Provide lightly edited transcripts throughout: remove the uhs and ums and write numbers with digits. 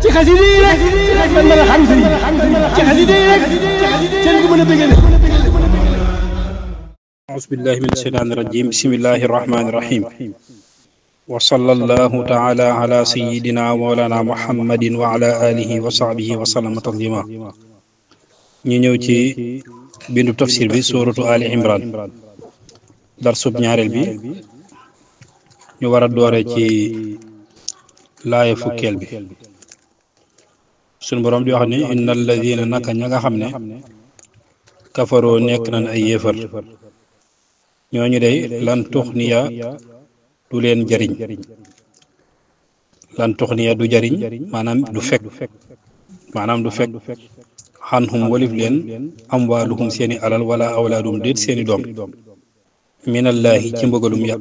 ci xasida yi rek man mën a xam sëriñ ci xasida yi rek seen ko mën a bëggee أعوذ بالله من الشيطان الرجيم بسم الله الرحمن الرحيم وصلى الله تعالى على سيدنا مولانا محمد وعلى آله وصحبه وسلم تسليما ñu ñëw ci bindu tafsir bi suuratu Ali Imran darsub ñaareel bi ñu war a doore ci laaya fukkeel bi sunu boroom di wax ni inna alladina naka ña nga xam ne kafaroo nekk nañ ay yéefar ñooñu dey lan tuxniya du leen jariñ lan tuxniya du jariñ maanaam du fekk xanhum walif leen amwaaluhum seeni alal wala awlaadum déet seeni doom minallaahi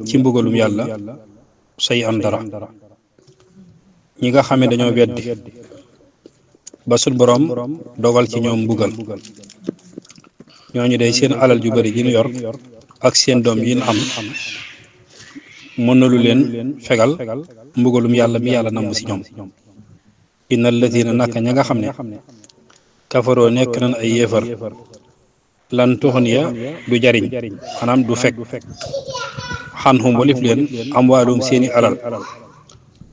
ci mbugalum yàlla say an dara ñi nga xam ne dañoo weddi ba sut boroom dogal ci ñoom mbugal ñooñu dey seen alal ju bari ji ñu yor ak seen doom yi ñu am mën na lu leen fegal mbugalum yàlla mi yàlla namm ci ñoom innal lazina naka ña nga xam ne kafaroo nekk nañ ay yéefar lan tuxniya du jariñ maanaam du fekk xanhum walif leen amwaalum seeni alal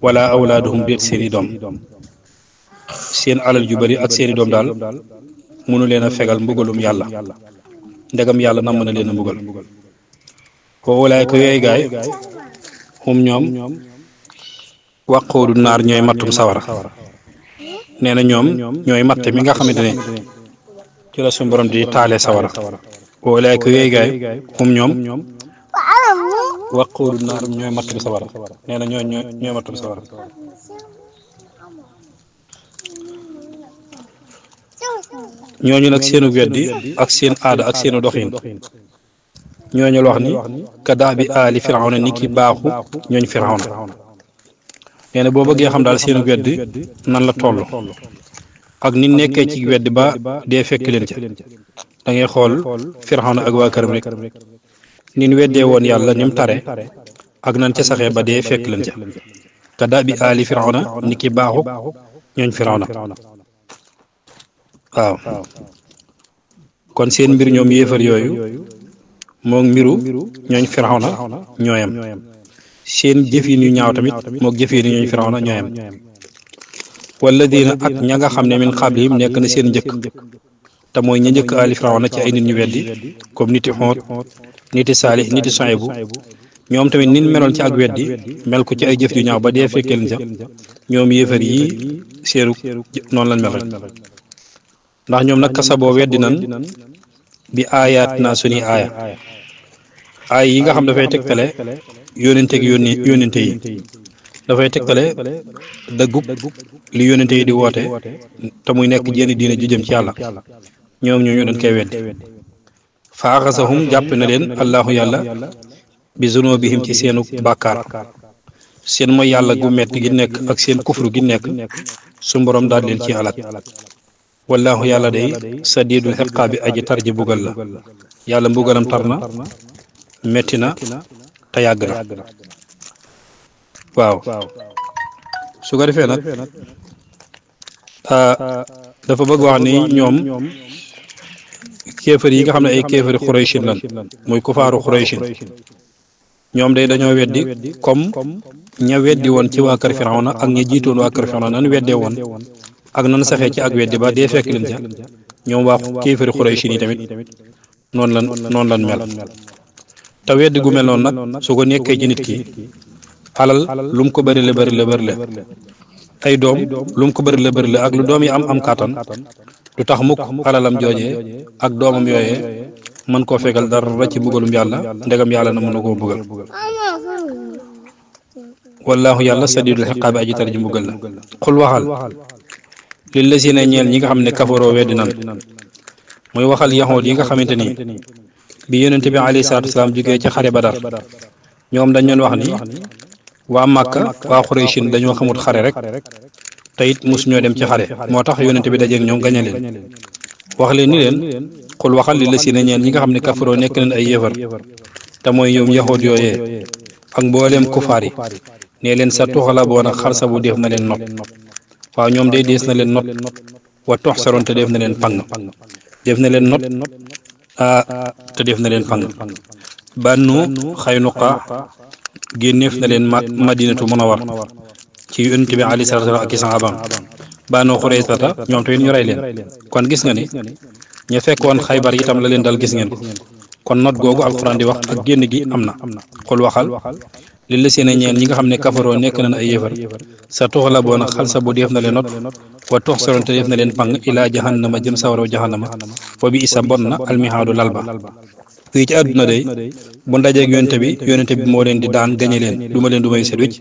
wala awlaaduhum déet seeni doom seen alal ju bari ak seeni doom daal mënu leen a fegal mbugalum yàlla ndegam yàlla namm na leen a mbugal wa ulaayka yooyu gaay hum ñoom waqoodu naar ñooy mattum sawara nee na ñoom ñooy matt mi nga xamante ne ci la suñu borom di taale sawara wa ulaayka yooyu gaay hum ñoom waqoodu naar ñooy mattum sawara nee na ñooy mattum sawara ñooñu nag seenu weddi ak seen aada ak seenu doxin ñooñu la wax ni kadaa bi aali firawna ni ki baaxu ñooñ firawna nee na boo bëggee xam daal seenu weddi nan la toll ak ni nekkee ci weddi ba dee fekk leen ca da ngay xool firawna ak waa këram rek nin weddee woon yàlla ni mu tare ak nan ca saxee ba dee fekk leen ca kadaa bi aali firawna ni ki baaxu ñooñ firawna waaw kon seen mbir ñoom yéefar yooyu moog mbiru ñooñ firawna ñooyam seen jëfin yu ñaaw tamit moog jëfin yu ñooñ firawna ñooyam walladina ak ña nga xam ne min qablihim nekk na seen njëkk te mooy ña njëkk ali firawna ci ay nit ñu weddi comme niti Huud niti Saalih niti Suaybu ñoom tamit nin meloon ci ak weddi mel ko ci ay jëf yu ñaaw ba dee fekkee leen ca ñoom yéefar yi seeru noonu lañ mel rek ndax ñoom nag kasaboo weddi nan bi aayaat naa suñuy aaya yi nga xam dafay tegtale yónente gi yónente yi dafay tegtale dëggub li yónente yi di woote te muy nekk jenn diine ju jëm ci yàlla ñoom ñu dañ koy weddi fa axasahum jàpp na leen allahu yàlla bi zunubihim ci seenu bàkkaar seen mooy yàlla gu metti gi nekk ak seen kufru gi nekk su borom daal leen ci alak wallahu yàlla day sadidul xiqaabi aji tar ji bugal la yàlla mbugalam tar na metti na te yàgg na waaw su ko defee nag dafa bëgg wax ni ñoom kéefar yi nga xam ne ay kéefari xuraysin lan muy kufaaru xuraysin ñoom day dañoo weddi comme ña weddi woon ci waa kër Firawna ak ña jiitoon waa kër Firawna nan weddee woon ak nan saxee ci ak weddi ba dee fekk leen ca ñoom waa kéefari xuraysin yi tamit noonu lan mel te weddi gu mel noonu nag su ko nekkee ci nit ki alal lu mu ko bëri la ay doom lu mu ko bëri la ak lu doom yi am kàttan du tax mukk alalam joojee ak doomam yooyee mën koo fegal dara ci mbugalum yàlla ndegam yàlla na mën na koo mbugal wallaahu yàlla sadidul xiqaabi aji tar ji mbugal la xul waxal lillazina ñeel ñi nga xam ne kafaroo weddi nan muy waxal yahuud yi nga xamante ni bi yonente bi alayhi salaatu wasalaam jógee ci xare Badar ñoom dañ doon wax ni waa Màkka waa Xuraysin dañoo xamut xare rek te it mosu ñoo dem ci xare moo tax yonente bi dajeeg ñoom gañe leen wax leen ni leen xul waxal lillazina ñeel ñi nga xam ne kafaroo nekk nañ ay yéefar te mooy ñoom yahuud yooyee ak mbooleem kufaar yi nee leen sa tuxalaboona xalsa bu def na leen not waaw ñoom day dees na leen not wa toxsaroon te def na leen pang def na leen not te def na leen pang Banu Xaynuqa génneef na leen Madinatu Munawwar ci yonent bi alayhi salaatu wa salaam ak i saxaabaam Banu Xuraysata ñoom tamit ñu rey leen kon gis nga ni ña fekkoon Xaybar itam la leen dal gis ngeen ko kon not googu alquran di wax ak génn gi am na xul waxal li la seen ñeen ñi nga xam ne kafaroo nekk nañ ay yéefar sa tuxala boona xal sa bu def na leen not wa toxsaroon te def na leen pang ilaa jahannama jëm sawaraw jahannama fo bi isa bon na almihaadu lal ba fii ci àdduna day bu ndajeeg yonente bi moo leen di daan gañe leen duma leen du may set wicc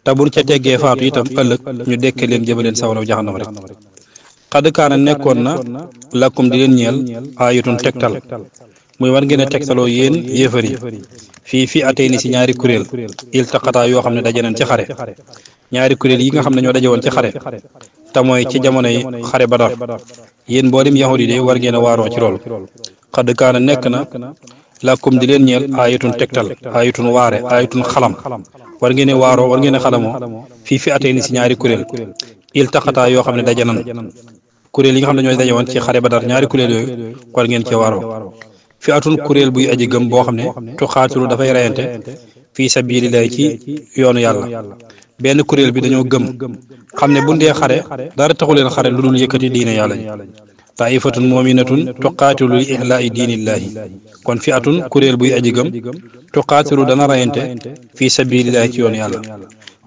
te buñ ca teggee faatu itam ëllëg ñu dekke leen jëba leen sawaraw jahannama rek xadd kaana nekkoon na lakkum di leen ñeel aayatun tegtal muy war ngeen a tegtaloo yéen yéefar yi fii atee ni si ñaari kuréel iltaqataa yoo xam ne daje nañ ci xare ñaari kuréel yi nga xam ne ñoo daje woon ci xare te mooy ci jamonoy xare Badar yéen mboolem yahud yi de war ngeen a waaroo ci loolu xadd kaana nekk na lakkum di leen ñeel aayatun tegtal aayatun waare aayatun xalam war ngeen a waaroo war ngeen a xalamoo fii atee ni si ñaari kuréel iltaqataa yoo xam ne daje nañ kuréel yi nga xam ne ñooy daje woon ci xare Badar ñaari kuréel yooyu war ngeen cee waaroo fi atun kuréel buy aji gëm boo xam ne tuxaatilu dafay reyante fii sabilillahi ci yoonu yàlla benn kuréel bi dañoo gëm xam ne bu ndee xare dara taxu leen xare lu dul yëkkati diine yàlla ji taifatun muminatun tuqaatilu li ihlaa'i diinillahi kon fi atun kuréel buy aji gëm tuqaatilu dana reyante fii sabilillahi ci yoonu yàlla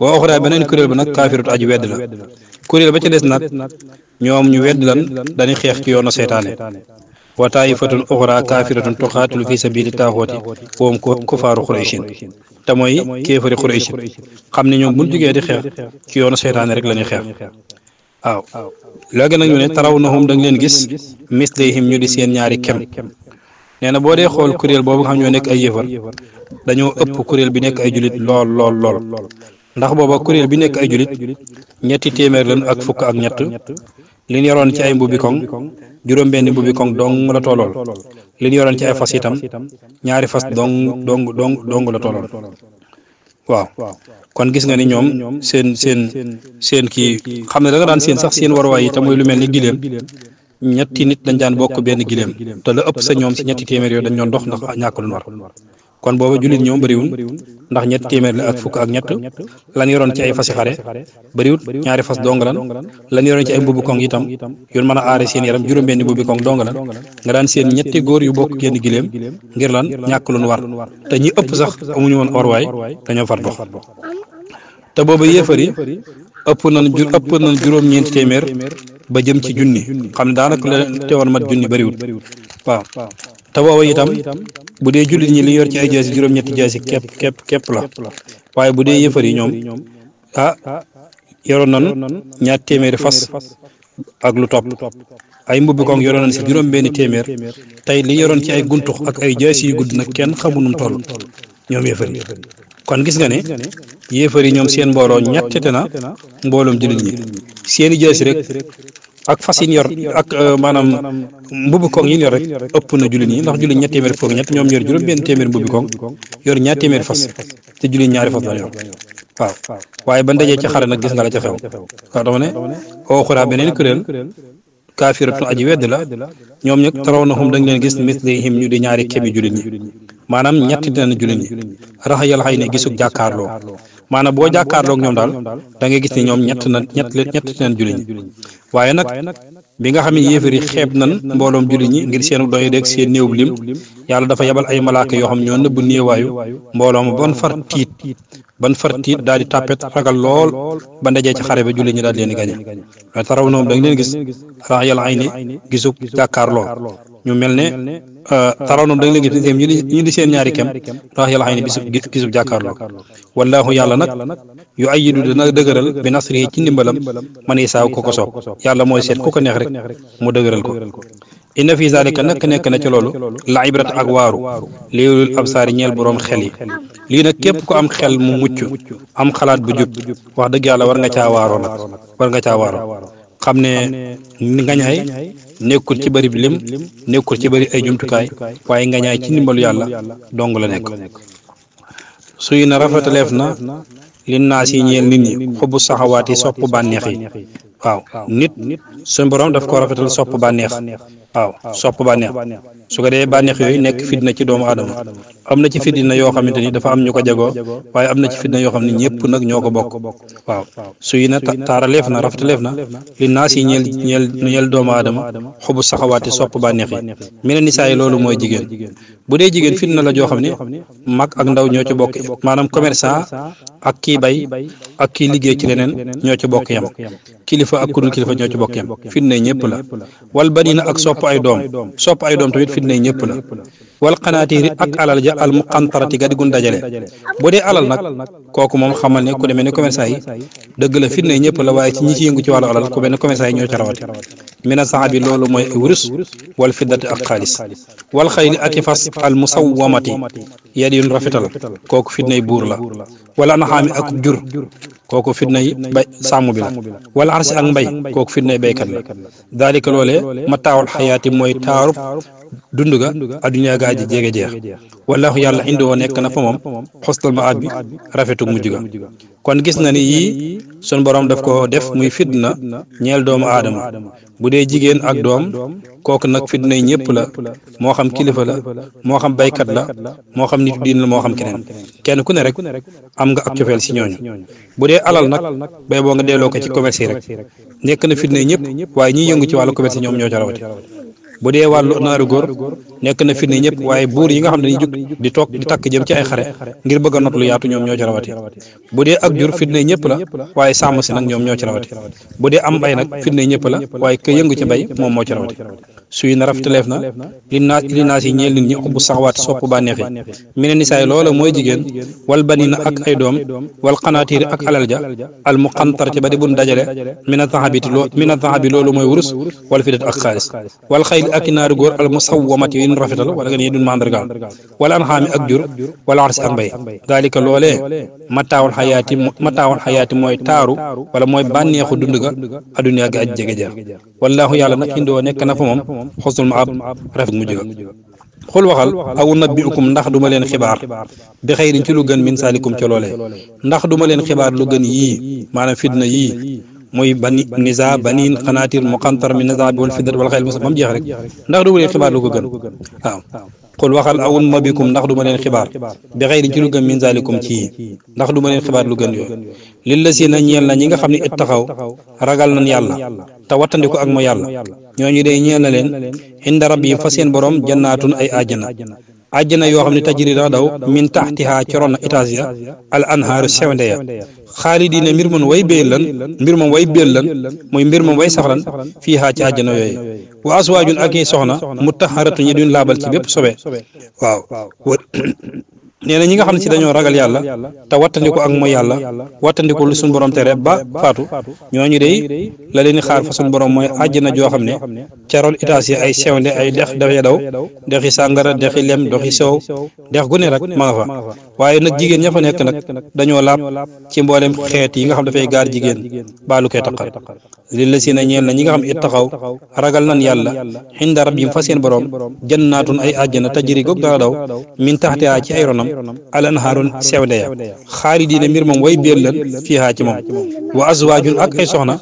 wa uxra beneen kuréel ba nag kaafiratu aji wedd la kuréel ba ca des nag ñoom ñu wedd lan dañuy xeex ci yoonu seytaane wa taifatun uxra kaafiratun tuqaatilu fi sabili taaxooti woom kufaaru xurayshin te mooy kéefari xurayshin xam ne ñoom buñ jugee di xeex ci yoonu seytaane rek la ñuy xeex waaw léegi nag ñu ne taraw nahum da nga leen gis mislihim ñu di seen ñaari kem nee na boo dee xool kuréel boobu nga xam ñoo nekk ay yëfar dañoo ëpp kuréel bi nekk ay julit lool ndax booba kuréel bi nekk ay julit ñetti téeméer lan ak fukk ak ñett li ñu yoroon ci ay mbubbi koŋ juróom-benn mbubbi koŋ dong la tollool li ñu yoroon ci ay fas itam ñaari fas dong la tollool waaw kon gis nga ni ñoom seen kii xam ne da nga daan seen sax seen waruwaay yi te muy lu mel ni gileem ñetti nit dañ daan bokk benn gileem te la ëpp sa ñoom si ñetti téeméer yooyu dañ doon dox ndax ñàkk lu war kon booba jullit ñoom bëriwul ndax ñetti téeméer la ak fukk ak ñett lan yoroon ci ay fasi xare bëriwul ñaari fas dong lan yoroon ci ay mbubbi koŋ itam yoon mën a aare seen yaram juróom-benni mbubbi koŋ dong lan nga daan seen ñetti góor yu bokk génn gileem ngir lan ñàkk lu war te ñi ëpp sax amuñu woon orwaay dañoo far dox te booba yéefar yi ëpp nañ juróom-ñeenti téeméer ba jëm ci junni xam ne daanaka la teewoon mat junni bëriwul waaw te booba itam bu dee jullit ñi li yor ci ay jaasi juróom-ñetti jaasi képp la waaye bu dee yëfar yi ñoom yoroon nañu ñaar téeméeri fas ak lu topp ay mbubbi koŋ yoroon nañ si juróom-benni téeméer tey li yoroon ci ay guntux ak ay jaasi yu gudd nag kenn xamu nu mu toll ñoom yëfar yi kon gis nga ne yëfar yi ñoom seen mbooloo ñettete na mbooloom jullit ñi seeni jaasi rek ak fas yi yor ak maanaam mbubbi koŋ yi yor rek ëpp na jullit ñi ndax jullit ñetti téeméer foog ñett ñoom yor juróom-benn téeméer mbubbi koŋ yor ñaar téeméer fas te jullit ñaari fas la yor waaw waaye ba ndajee ci xare nag gis nga la ca xew waaw dama ne oo xuraa beneen kuréel kaafiratu aji wedd la ñoom ñag taraw na xum da nga leen gis mislihim ñu di ñaari kemi jullit ñi maanaam ñetti dina jullit ñi raxayal xay ne gisug jàkkaarloo maanaam boo jàkkaarloog ñoom daal da ngay gis ne ñoom ñett dinañ jullit ñi waaye nag bi nga xam ne yéefar yi xeeb nan mbooloom jullit ñi ngir seen doy rek seen néew lim yàlla dafa yebal ay malaaka yoo xam ñoo nëbb néewaayu mbooloom ban far tiit daal di tàppet ragal lool ba ndajee ci xare ba jullit ñi daal leen di gañe waaye taraw noonu da nga leen gis raxayal xay ne gisug jàkkaarloo ñu mel ne taraw noonu da nga leen gis ñu di seen ñaari kem rax yàlla xëy ne gisub jàkkaarloo wallaahu yàlla nag yu ayidu dana dëgëral bi nasri ci ndimbalam man isaaw ko soob yàlla mooy seet ku ko neex rek mu dëgëral ko inna fi zalika nekk na ci loolu la ibrat ak waaru léewul absaari ñeel boroom xel yi lii nag képp ku am xel mu mucc am xalaat bu jub wax dëgg yàlla war nga caa waaroo xam ne ngañaay nekkul ci bëri bi lim nekkul ci bëri ay jumtukaay waaye ngañaay ci ndimbalu yàlla dong la nekk suy na rafetaleef na linnaas yi ñeel nit ñi xubbu saxawaati sopp bànneex yi waaw nit suñ borom daf ko rafetal sopp bànneex waaw sopp bànneex su ko dee bànneex yooyu nekk fitna ci doomu aadama am na ci fitna yoo xamante ni dafa am ñu ko jagoo waaye am na ci fitna yoo xam ne ñëpp nag ñoo ko bokk waaw suy na taaraleef na rafetaleef na linnaas yi ñeel doomu aadama xubbu saxawaati sopp bànneex yi mel ni saa yi loolu mooy jigéen bu dee jigéen fitna la joo xam ne mag ak ndaw ñoo ci bokk maanaam commerçant ak kii bay ak kii liggéey ci leneen ñoo ci bokk yam kilifa ak kudul kilifa ñoo ci bokk yam fitna ñëpp la wal banina ak sopp ay doom tamit fitna ñëpp la wal qanaatiiri ak alal ja al muqantarati ga digun dajale bu dee alal nag kooku moom xamal ne ku demee ne commerçant yi dëgg la fitna ñëpp la waaye ci ñi ci yëngu ci wàllu alal ku mel ne commerçant yi ñoo ci rawati mina saxaabi loolu mooy ay wurus wal fiddati ak xaalis wal xayli ak i fas al musawwamati yad yun rafetal kooku fitnay buur la wala anaxaami ak jur kooku fitnay bay sàmm bi la wala arsi ak mbay kooku fitnay baykat la daalika loolee mataawul xayaati mooy taarub dund ga adduna ga aji jege jeex wallaahu yàlla indi woo nekk na fa moom xostal ma ab bi rafetug mujj ga kon gis na ni yii sun borom daf ko def muy fitna ñeel doomu aadama bu dee jigéen ak doom kooku nag fitna yi ñëpp la moo xam kilifa la moo xam baykat la moo xam nitu diin la moo xam kenn ku ne rek am nga ak cofeel si ñooñu bu dee alal nag bay boo nga delloo ko ci commerce yi rek nekk na fitna yi ñëpp waaye ñiy yëngu ci wàllu commerce yi ñoom ñoo ca rawati bu dee wàllu naaru góor nekk na fitna ñëpp waaye buur yi nga xam ne dañuy jug di toog di takk jëm ci ay xare ngir bëgg a not lu yaatu ñoom ñoo ci rawati bu dee ak jur fitna ñëpp la waaye sàmm si nag ñoom ñoo ci rawati bu dee am mbay nag fitna ñëpp la waaye ka yëngu ci mbay moom moo ci rawati suy na rafetaleef na li naas yi ñeel nit ñi xubbu saxawaati sopp bànneex yi mi ne nisaay loola mooy jigéen wal banina ak ay doom wal qanaatiiri ak alal ja al muqantar ci ba di bun dajale mina taxabi loolu mooy wurus wal fidat ak xaalis wal xayli ak naaru góor al musawwamati yi ñu rafetal wala nga ne duñ mandargaal wala anxaami ak jur wala arsi ak mbay daalika loolee mataawul xayaati mooy taaru wala mooy bànneexu dund ga adduna ga aj jege jeex wallaahu yàlla nag indoo nekk na fa moom xosnul ma ab rafet mujj ga xul waxal aw nabbiukum ndax duma leen xibaar bi xayrin ci lu gën min saalikum ca loolee ndax duma leen xibaar lu gën yii maanaam fitna yii muy bani nisa banin xanaatir muqantar min nisa bi wal fiddat wal xayl musa ba mu jeex rek ndax duma leen xibaar lu ko gën waaw xul waxal aw nabbiukum ndax duma leen xibaar bi xayrin ci lu gën min saalikum ci yii ndax duma leen xibaar lu gën yooyu lillazina ñeel na ñi nga xam ne ittaxaw ragal nañ yàlla te wattandiku ak mo yàlla ñooñu day ñeel na leen inda rabbihim fa seen borom jannaatun ay àjjana yoo xam ne tajri daa daw min taxtiha ci ron étage ya al anhaaru sewnde ya xaalidiina mbir moom way béel lan muy mbir moom way saxlan fiihaa ci àjjana yooyu wa aswaajun ak i soxna mutahharatu ñi duñ laabal ci bépp sobe waaw nee na ñi nga xam ne si dañoo ragal yàlla te wattandiku ak mooy yàlla wattandiku lu suñ borom tere ba faatu ñooñu day la leen xaar fa suñ borom mooy àjjana joo xam ne ca ron étage yi ay sewnde ay dex dafay daw dexi sàngara dexi lem doxi soow dex gu ne rek ma nga fa waaye nag jigéen ña fa nekk nag dañoo laab ci mboolem xeet yi nga xam dafay gaar jigéen baalu koy taqal li la si na ñeel na ñi nga xam it taxaw ragal nan yàlla inda rabbihim fa seen borom jannaatun ay àjjana tajri goog dara daw min taxtihaa ci ay ronam al anhaarun sewnde ya xaalidiina mbir moom way béel lan fiihaa ci moom wa azwaajun ak ay soxna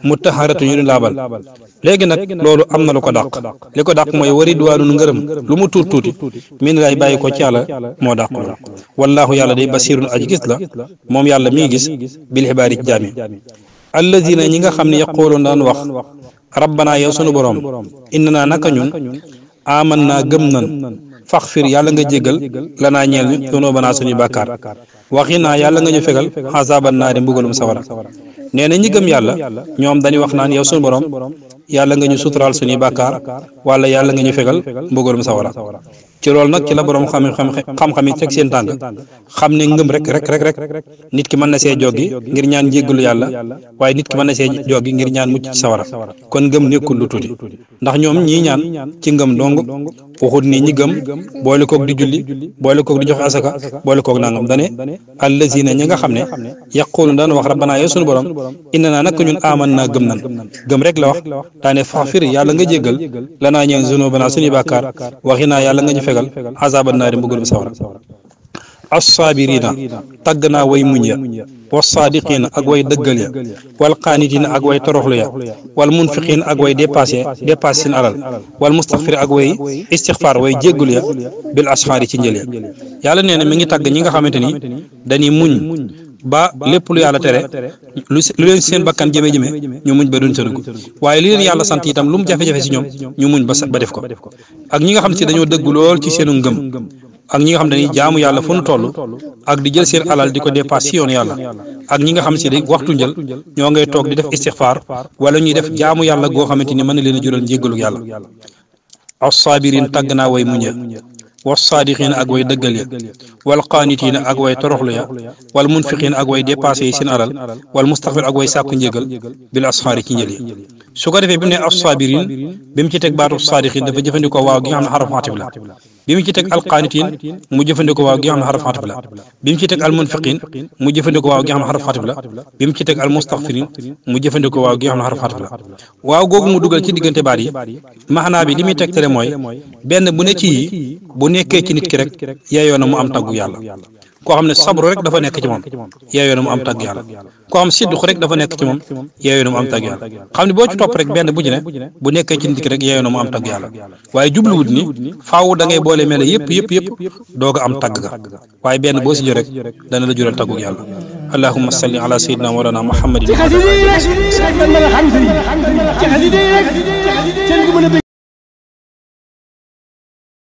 mutahharatun yu ñu laabal léegi nag loolu am na lu ko dàq li ko dàq mooy wa ridwaanun ngërëm lu mu tuuti min lay bàyyi ko ci yàlla moo dàq loolu wallaahu yàlla day basiirun aji gis la moom yàlla mi ngi gis bil xibaari ci jaami allazina ñi nga xam ne yaqooloon daan wax rabbana yow sunu borom inna naa naka ñun aman naa gëm nan faxfir yàlla nga jéggal lanaa ñeel ñu dunoobanaa suñuy bàkkaar waxi naa yàlla nga ñu fegal xasaaban naari mbugalum sawara nee na ñi gëm yàlla ñoom dañuy wax naan yow sunu borom yàlla nga ñu suturaal suñuy bàkkaar wala yàlla nga ñu fegal mbugalum sawara ci loolu nag ci la borom xam-xam yi teg seen tànk xam ne ngëm rek nit ki mën na see joggi ngir ñaan jéggalu yàlla waaye nit ki mën na see joggi ngir ñaan mucc ci sawara kon ngëm nekkul lu tuuti ndax ñoom ñii ñaan ci ngëm dong waxut ni ñi gëm boole koog di julli boole koog di joxe asaka boole koog nangam dane allazina ñi nga xam ne yaqulu daan wax rabbana yow sunu borom inna naa nag ñun aman naa gëm nan gëm rek la wax daane faxfir yàlla nga jéggal lanaa ñeen zunubana suñuy bàkkaar waxi naa yàlla nga ñu fegal azaban naari mbugal bu sawara assaabiriina tagg naa way muñ ya wassaadiqiina ak way dëggal ya wal qaanitiina ak way toroxlu ya wal munfiqiina ak way dépassé seen alal wal mustaxfir ak way istixfaar way jéggul ya bil asxaari ci njël ya yàlla nee na mi ngi tagg ñi nga xamante ni dañuy muñ ba lépp lu yàlla tere lu leen seen bakkan jëme ñu muñ ba duñ sëngu waaye li leen yàlla sant itam lu mu jafe-jafe si ñoom ñu muñ ba def ko ak ñi nga xam si dañoo dëggu lool ci seenu ngëm ak ñi nga xam ne ni jaamu yàlla fu nu toll ak di jël seen alal di ko dépasse si yoon yàlla ak ñi nga xam si waxtu njël ñoo ngay toog di def istixfaar wala ñuy def jaamu yàlla goo xamante ni mën na leen a jural njéggalu yàlla as-saabiriin tàgg naa way muñ ya wassaadiqiina ak way dëggal ya wal qaanitiina ak way toroxlu ya wal munfiqiina ak way dépassé yi seen alal wal mustaxfir ak way sàkku njégal bil asxaari ci njël yi su ko defee bi mu ne as-saabiriin bi mu ci teg baatu saadiqiin dafa jëfandikoo waaw gi nga xam ne xaraf atif la bi mu ci teg alqaanitiin mu jëfandikoo waaw gi nga xam ne xaraf atif la bi mu ci teg almunfiqiin mu jëfandikoo waaw gi nga xam ne xaraf atif la bi mu ci teg almustaxfiriin mu jëfandikoo waaw gi nga xam ne xaraf atif la waaw googu mu dugal ci diggante baat yi maanaa bi li muy tegtale mooy benn bu ne ci yi bu nekkee ci nit ki rek yeeyoo na mu am taggu yàlla koo xam ne sabru rek dafa nekk ci moom yeeyoo na mu am tagg yàlla koo xam sidduq rek dafa nekk ci moom yeeyoo na mu am tagg yàlla xam ne boo ci topp rek benn bu ci ne bu nekkee ci nit ki rek yeeyoo na mu am tagg yàlla waaye jubluwut ni faaw da ngay boole mel yëpp doog a am tagg ga waaye benn boo si jël rek dana la jural taggu yàlla allahumma salli ala sayyidina mawlana muhammadin